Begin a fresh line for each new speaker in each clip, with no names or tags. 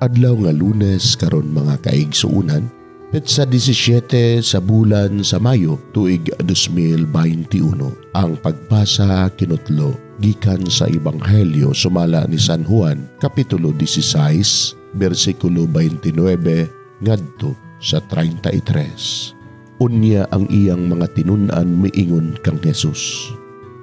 Adlaw nga Lunes karon, mga kaigsuunan, petsa 17 sa bulan sa Mayo, tuig 2021. Ang pagbasa kinutlo gikan sa Ebanghelyo sumala ni San Juan, Kapitulo 16, bersikulo 29 ngadto sa 33. Unya ang iyang mga tinun-an miingon kang Jesus,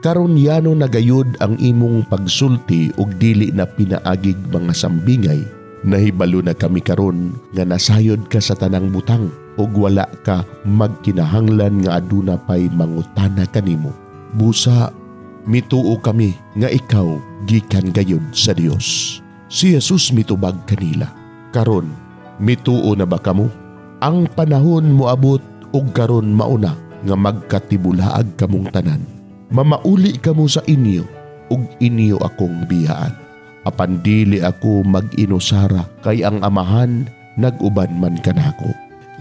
"Karon yano na gayud ang imong pagsulti ug dili na pinaagig mga sambingay. Nahibalo na kami karon nga nasayod ka sa tanang butang ug wala ka magkinahanglan nga aduna pay mangutana kanimo. Busa mituo kami nga ikaw gikan gayud sa Dios." Si Jesus mitubag kanila, "Karon mituo na ba kamo? Ang panahon moabot ug karon mauna nga magkatibulaag kamong tanan. Mamauli kamo sa inyo ug inyo akong biyaan. Apan dili ako mag-inusara kay ang Amahan nag-uban man kanako.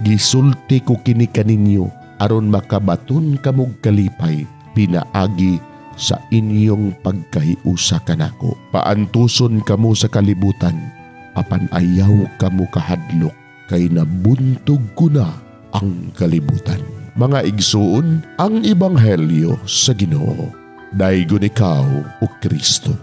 Gisulti ko kini kaninyo aron makabaton kamog kalipay pinaagi sa inyong pagkahiusa kanako. Paantuson kamo sa kalibutan, apan ayaw kamo kahadlok kay nabuntog ko na ang kalibutan." Mga igsuon, ang ebanghelyo sa Ginoo. Daygon ikaw, o Kristo.